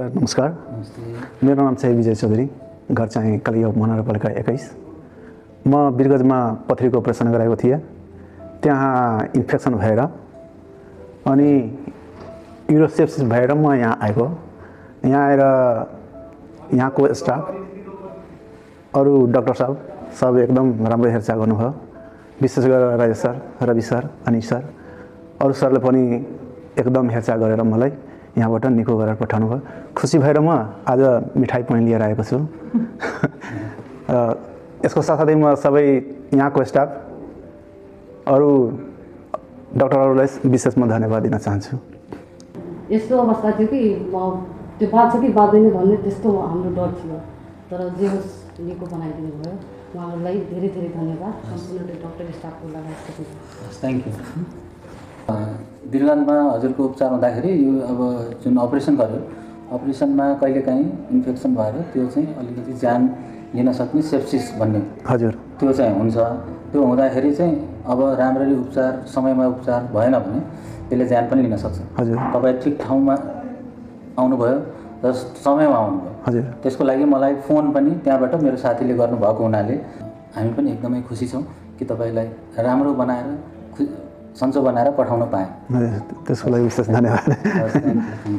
नमस्कार। मेरो नाम चाहिँ विजय चौधरी, घर चाहिँ कलिया महानगरपालिका 21। म वीरगञ्जमा पथरीको अपरेसन गराएको थिएँ। त्यहाँ इन्फेक्सन भएर अनि युरोसेप्सिस भएर म यहाँ आएको। यहाँ आएर यहाँको स्टाफ अरू डाक्टर साहब सब एकदम राम्रो हेरचाह गर्नुभयो। विशेष गरेर राजेश सर, रवि सर, अनिश सर, अरू सरले पनि एकदम हेरचाह गरेर मलाई यहाँबाट निको गरेर पठाउनु भयो। खुसी भएर म आज मिठाई पनि लिएर आएको छु। र यसको साथसाथै म सबै यहाँको स्टाफ अरू डाक्टरहरूलाई विशेष म धन्यवाद दिन चाहन्छु। यस्तो अवस्था थियो कि त्यो बाँच्छ कि बाँच्दैन भन्ने त्यस्तो हाम्रो डर थियो, तर जे होस् निको बनाइदिनु भयो। उहाँहरूलाई धेरै धेरै धन्यवाद, सम्पूर्ण डाक्टर स्टाफको लगायत। Thank you. वीरगञ्जमा हजुरको उपचार हुँदाखेरि यो अब जुन अपरेसन गर्यो, अपरेसनमा कहिलेकाहीँ इन्फेक्सन भएर त्यो चाहिँ अलिकति ज्यान लिन सक्ने सेप्सिस भन्ने हजुर त्यो चाहिँ हुन्छ। त्यो हुँदाखेरि चाहिँ अब राम्ररी उपचार समयमा उपचार भएन भने त्यसले ज्यान पनि लिन सक्छ। हजुर तपाईँ ठिक ठाउँमा आउनुभयो र समयमा आउनुभयो। हजुर त्यसको लागि मलाई फोन पनि त्यहाँबाट मेरो साथीले गर्नुभएको हुनाले हामी पनि एकदमै खुसी छौँ कि तपाईँलाई राम्रो बनाएर सन्चो बनाएर पठाउन पाएँ। त्यसको लागि विशेष धन्यवाद। Thank you.